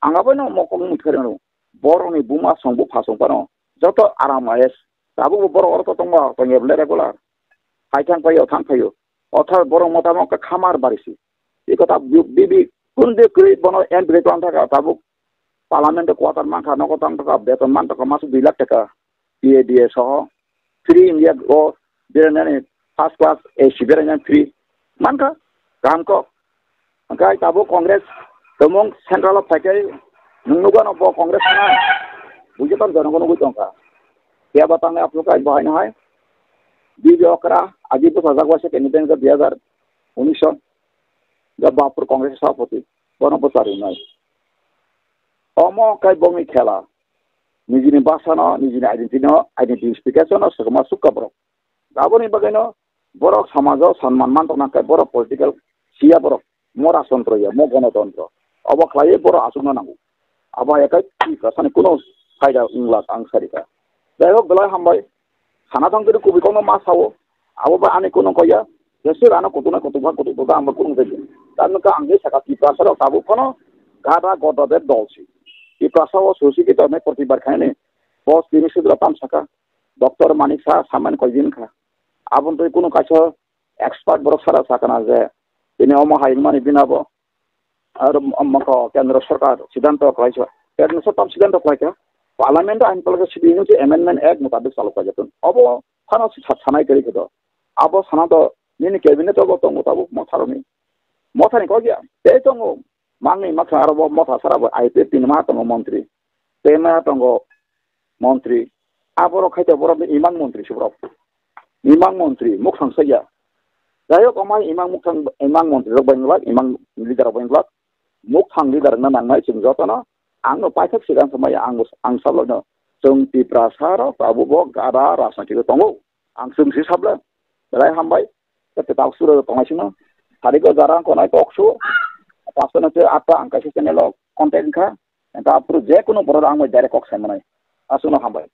Ang abono mokol mutkhari ano. Borokni buma song bupha song phano joto aram ayes. Tabukbo borok oro to tongma tongya bwle regular. Hai thang phaio, thang phaio. Orthat borok motamok khamar barisi. Iko ta bi-, bibi kunde kri bono M P tong thaka tabuk. Parliament quarter mankha, nogo tang taka, beton man taka, masu dui lakh taka, P A D A soho. Free India o beranani first class A C beranani free. Mankha, kaham kok. Hingke tabuk Congress tomung central o phaikai, nung nugano bo Congress na. Buji pan jonogo nugui tongkha. Kebo tangnai aphukai bo haino hai. B B Okra, agi bwsajak waisa keni bengkha dui hajar unis o. Da Bapur Congress sapoti. Bono bwcharwi nai. Omo kai bongni khela. Nijini bhasha no, nijini identity no, identification no, swkma sukha borok. Aboni bagwi no, borok samajo sanman man tongna khe borok political siya borok, mo rajtontro ya, mo gonotontro. Obo khlaiwi borok achukna nango. Abo hai khe Tiprasani kuno phaida wngla ang sari kha. Jai hok, belai hambai. Sana thang tini kubui kokno ma sao. Abo bai ani kuno kok ya. Jesur ano kutuknai kutukma kutukbo ang bo kuno tei. Tamni khe ang je saka Tiprasa rok tabuk phano gada goda de dol si. Tiprasa o sosi khe tongnai protibar khainani. Boss tini sudra tam saka. Doctor Manik Saha samani koi din kha. Aboni twi kuno kaisa expert borok sara sakana je tini omo hai wngmani bini abo aro moko kendro sorkar siddhanto khlai sa. Kendro sorkar siddhanto khlai kha. Parliament o ain palka sidi hinwi amendment act mutabik chalo khlai jatun. Obo phano sa-, sanai kwrwi khe do. Abo sana do nini cabinet o bo tongo tabuk motharoni. Mothani kok ya. Tei tongo. Mangni maksa aro bo motha sara bo I P F T ni ma tongo montri. Tei ma tongo montri. Aborok khai to borok ni imang montri se borok. Imang montri, mukhang saya. Jai hok, omo imang mukhang, imang montri rok bai glak, imang leader rok bai glak. Mukhang leader wngna nangnai chwng jotono. Ang no paithak sigang khamaya, ang, ang salo no. Chwng Tiprasa rok tabuk bo gada rajniti tongo. Ang chwng si sable. Belai hambai. Tei tabuk suro tongnai sino. Tarigo jara ang konai kok su. Pastor no se atta ang kaisa channel o contact wngkha. Engka aphuru je kunu borok ang bai direct kok sai manai. Aswkno hambai.